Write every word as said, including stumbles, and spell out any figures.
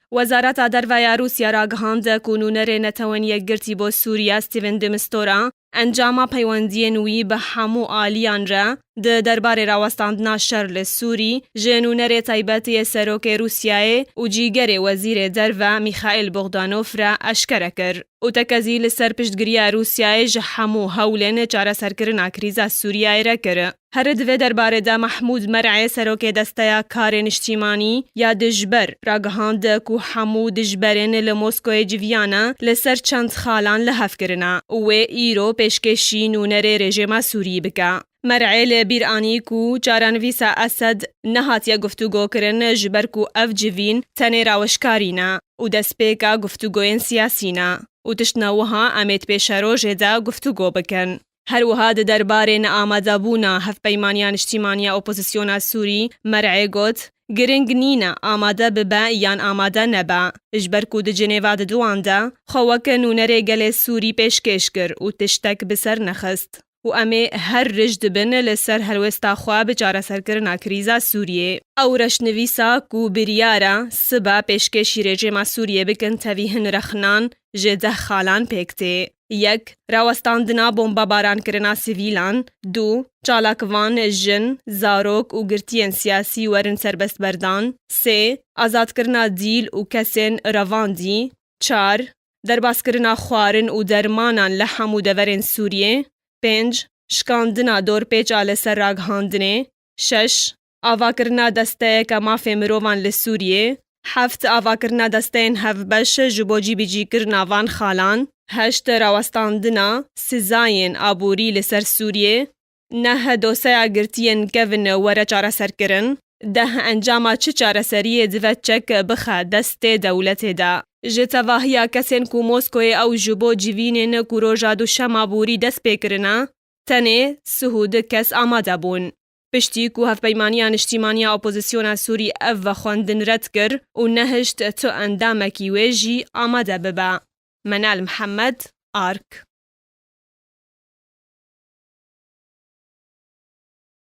Wezareta Derve ya Rûsya ragihand ku nûnerê Netewên Yekgirtî bo Sûriye Stephen de Mistura encama peywendiyên wî bi hemû aliyan re di derbarê rawestandina şer li Sûrî ji nûnerê taybet yê Serokê Rûsyayê û cîgerê Wezîrê Derve Mikhail Bogdanov re eşkere kir û tekezî li ser piştgiriya Rûsyayê ji hemû hewlên çareserkirina krîza Sûriyeyê re kir. Her di vê derbarê de Mehmûd Mer'ê serokê Desteya Karê Niştîmanî ya Dijber ragihand ku hemû dijberên li Moskoyê civiyane li ser çend xalan li hev kirine û wê îro pêşkêşî nûnerê rejîma Sûrî bike. Mer'ê li bîr anî ku çarenivîsa Esed nehatiye guftûgo kirin ji ber ku ev civîn tenê rawişkarî ne û destpêka guftûgoyên siyasî ne û tiştna wiha em ê di pêşerojê de guftûgo bikin. Her wiha di derbarê neamadebûna Hevpeymaniya Niştîmaniya Opozisyona Sûrî, Mer'ê got, giring nîne amade bibe yan amade nebe, ji ber ku di Cinêva di duwan de xwe weke nûnerê gelê Sûrî pêşkêş kir û tiştek bi ser nexist û em ê her rij dibin li ser helwesta xwe bi çareserkirina krîza Sûriyê. Ew reşnivîsa ku biryar e sibe pêşkêşî rejîma Sûriyê bikin tevî hin rexnan ji deh xalan pêk tê. Yek, rawestandina bombebaran kirina sivîlan. Du, çalakvan, jin, zarok û girtiyên siyasî werin serbestberdan. Sê, azadkirina dîl û kesên revandî. Çar, derbaskirina xwarin û dermanan li hemû deverên Sûriyê. Pênc, şikandina dorpêça li ser ragihandinê. Şeş, avakirina desteyeke mafê mirovan li Sûriyê. Heft, avakirina desteyên hevbeş ji bo cîbicîkirina van xalan. Heşt, rawestandina sizayên aborî li ser Sûriyê. Neh, doseya girtiyên kevin were çareserkirin. Deh, encama çi çareseriyê dive çek bixe destê dewletê de. Ji tevahiya kesên ku Moskoyê ew ji bo civînên ku roja duşema borî dest pê kirine, tenê sih û du kes amade bûn. Piştî ku Hevpeymaniya Niştîmaniya Opozisyona Sûrî ev vexwendin red kir û nehişt tu endamekî wê jî amade bibe. Menal Mihemed, Ark.